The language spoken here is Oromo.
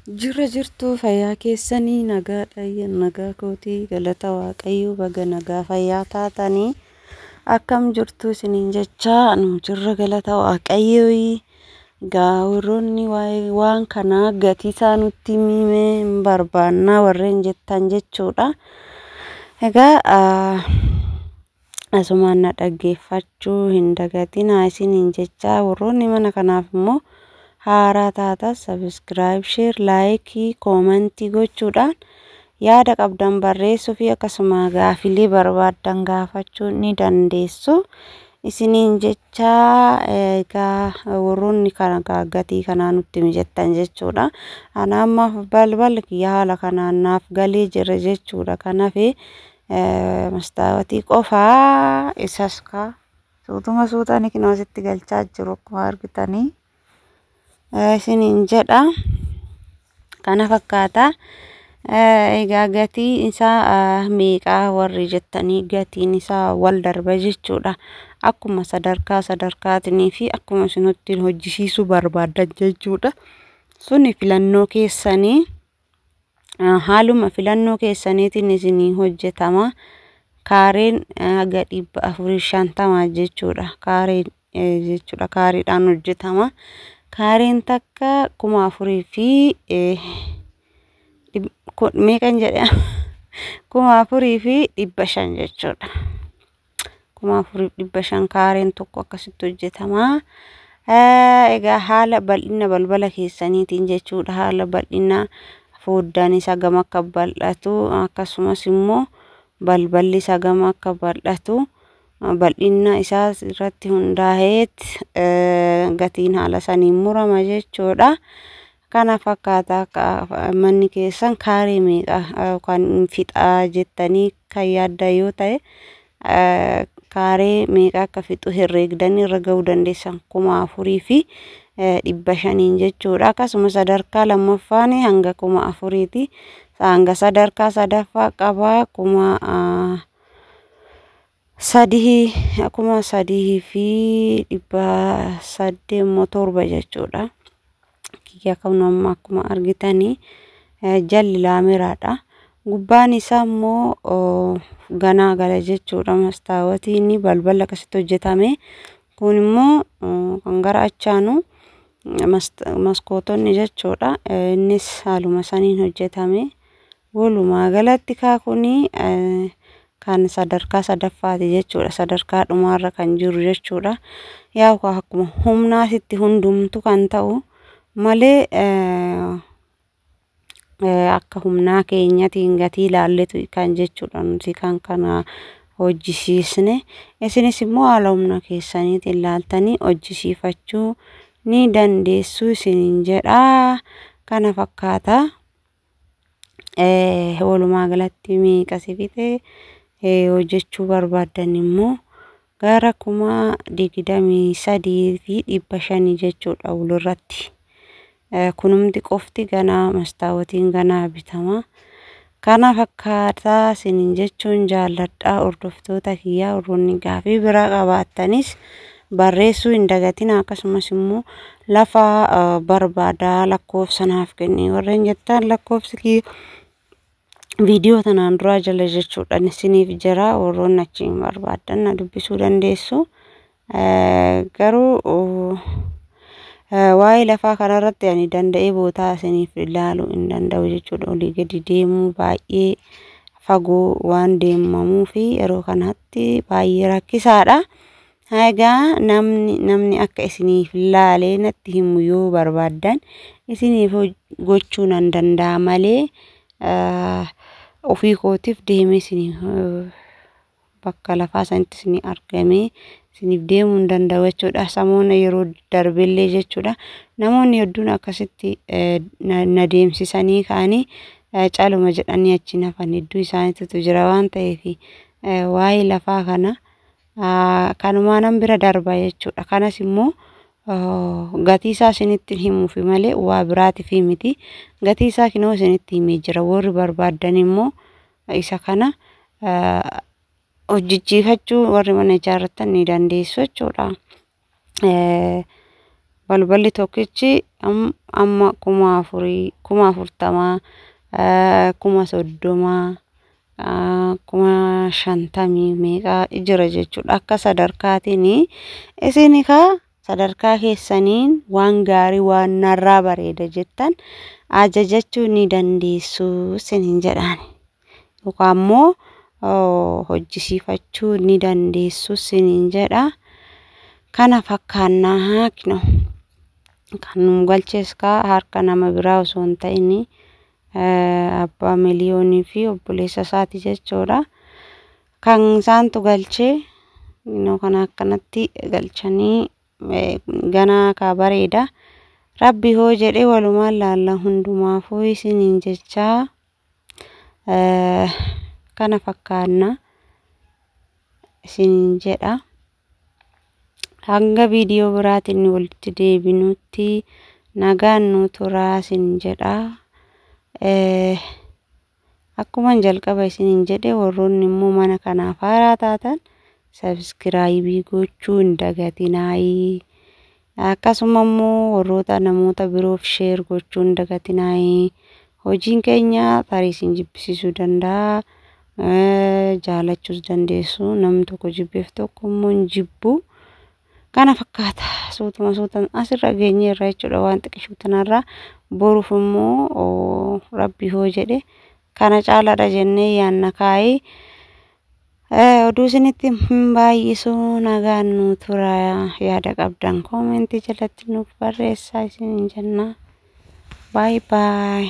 Jirra jirtuu fayyaa keessanii nagaadha nagaa kootii galata Waaqayyoo baga nagaa fayyaa taatanii akkam jirtu isiniin jechaa nu jirra galata Waaqayyoo. Egaa warroonni waa'ee waan kanaa gatii isaa nutti himee hin barbaannaa warreen jettan jechuudha. Egaa asumaan na dhaggeeffachuu hin dagatinaa isiniin jechaa warroonni mana kanaaf immoo haaraa taatan subscribe, share, like, comment gochuudhaan yaada qabdan barreessuu fi akkasuma gaafilee barbaaddan gaafachuu ni dandeessu. Isiniin jechaa egaa warroonni kana gatii kanaa nutti mijettan jechuudha. Ana ammaaf balballi kiyya haala kanaan naaf galee jira jechuudha. Kanaaf mastaawatii qofaa isas kaa suutuma suutaan kinoo asitti galchaa jiru akkuma argitanii isiniin jedha. Kana fakkaata. Egaa gatii isaa meeqaa warri jettanii gatiin isaa wal darba jechuudha. Akkuma sadarkaa sadarkaatinii fi akkuma isinitti hojjisiisuu barbaaddan jechuudha. Suni filannoo keessanii haaluma filannoo keessaniitiin isinii hojjetama. Kaareen haga 450 jechuudha. Kaareen jechuudha. Kaareedhaan hojjetama. Kaareen takka 4000 fi meeqan jedhe 4500 jechuudha. 4500 kaareen tokko akkasitti hojjetama. Egaa haala bal'ina balbala keessaniitiin jechuudha. Haala bal'ina foddaan isaa gama akka bal'atu akkasumas immoo balballi isaa gama akka bal'atu bal'ina isaa irratti hundaa'eet gatiin haala saniin murama jechuudha. Kana fakkaata manni keessan kaaree meeqa yookaan fixaa jettanii kan yaaddan yoo ta'e kaaree meeqa akka fixu herreegdanii irra ga'uu dandeessan 4500 jechuudha. Akkasuma sadarkaa lammaffaan hanga 4000ti. Hanga sadarkaa sadaffaa qabaa 3000 3807 jechuudha. Kiyya kan amma akkuma argitanii jalli laameraadha. Gubbaan isaa immoo ganaa gala jechuudha. Mastaawatiin balbala akkasitti hojjetame. Kun immoo kan gara achaanu maskootonni jechuudha. Innis haaluma saniin hojjetame. Walumaa galatti kuni kan sadarkaa sadaffaati jechuudha. Sadarkaa dhumaarra kan jiru jechuudha. Yaa akkuma humnaatitti hundumtu kan ta'u malee akka humnaa keenyatiin gatii ilaalletu kan jechuudha nuti kan kana hojjisiisne. Isinis immoo haala humna keessaniitiin ilaaltanii hojjisiifachuu ni dandeessu isiniin jedha. Kana fakkaata. Walumaa galatti meeqa si fixe hojjechuu barbaaddan immoo gara 23,500 jechuudha walirratti. Kunumti qofti ganaa mastaawotiin ganaa bitama. Kana fakkaataa isiniin jechuun jaalladha hordoftoota kiyyaa warroonni gaafii biraa qabaattanis barreessuu hin dagatina akkasumas immoo lafa barbaadaa lakkoofsa naaf kenni warreen jettan lakkoofsi kiyya viidiyoo tanaan duraa jala jechuudhaan isiniif jira warroonni achiin barbaaddan na dubbisuu dandeessu. Garuu waa'ee lafaa kanarratti ani danda'ee bootaa isiniif ilaaluu hin danda'u jechuudha. Olii gadi deemuu baay'ee fagoo waan deemamuu fi yeroo kanatti baay'ee rakkisaadha. Egaa namni akka isiniif laalee natti himu yoo barbaaddan isiniif gochuu nan danda'a malee ofii kootiif deemee isiniif bakka lafaa sanitti isinii argamee isiniif deemuu hin danda'u jechuudha. Samoona yeroo darbellee jechuudha. Namoonni hedduun akkasitti na deemsisanii ka'anii caluma jedhanii achi hafan hedduu isaaniitu jira waan ta'eef waa'ee lafaa kana kanumaan bira darba jechuudha. Kanas immoo gatii isaa isinitti himuufi malee waa biraatiif miti. Gatii isaa kinoo isinitti himee jira. Warri barbaaddan immoo isa kana hojjechiifachuu warri mana ijaarratan ni dandeessu jechuudha. Balballi tokkichi amma 4000, 40,000, 30,000, 50,000 meeqaa jira jechuudha. Akka sadarkaatiin isin kaa sadarkaa keessaniin waan gaarii waan narraa bareeda jettan ajajachuu ni dandeessu isiniin jedhaan. Yookaan immoo hojjisiifachuu ni dandeessu isiniin jedha. Kana fakkaannaa haakino. Kan nu galches kaa harka nama biraa osoo hin ta'in abbaa miliyoonii fi obboleessa isaati jechuudha. Kan isaantu galchee kana akkanatti galchanii ganaa kaa bareeda. Rabbi hoo jedhee walumaan laalla hundumaafuu isiniin jechaa kana fakkaanna isiniin jedha. Hanga viidiyoo biraatiin walitti deebinutti nagaan nu turaa isin jedha. Akkuman jalqaba isiniin jedhe warroonni immoo mana kanaaf haaraa taatan sabskraayibii gochuu hin dagatinaayi. Akkasuma immoo warroota namoota biroof sheer gochuu hin dagatinaayi. Hojiin keenya tarii isin jibbisiisuu danda'a. Jaalachuus dandeessu. Namni tokko jibbeef tokko immoo hin jibbu. Kana fakkaata. Suutuma suutaan asirra geenyeerra jechuudha waan xiqqishuu tanarraa. Boruuf immoo rabbi hoo jedhe kana caalaadha jennee yaanna kaayee. Oduu isinitti hin baay'isu nagaan nu tura yaada qabdan koomentii jalatti nuuf barreessaa isiniin jenna. Baay baay.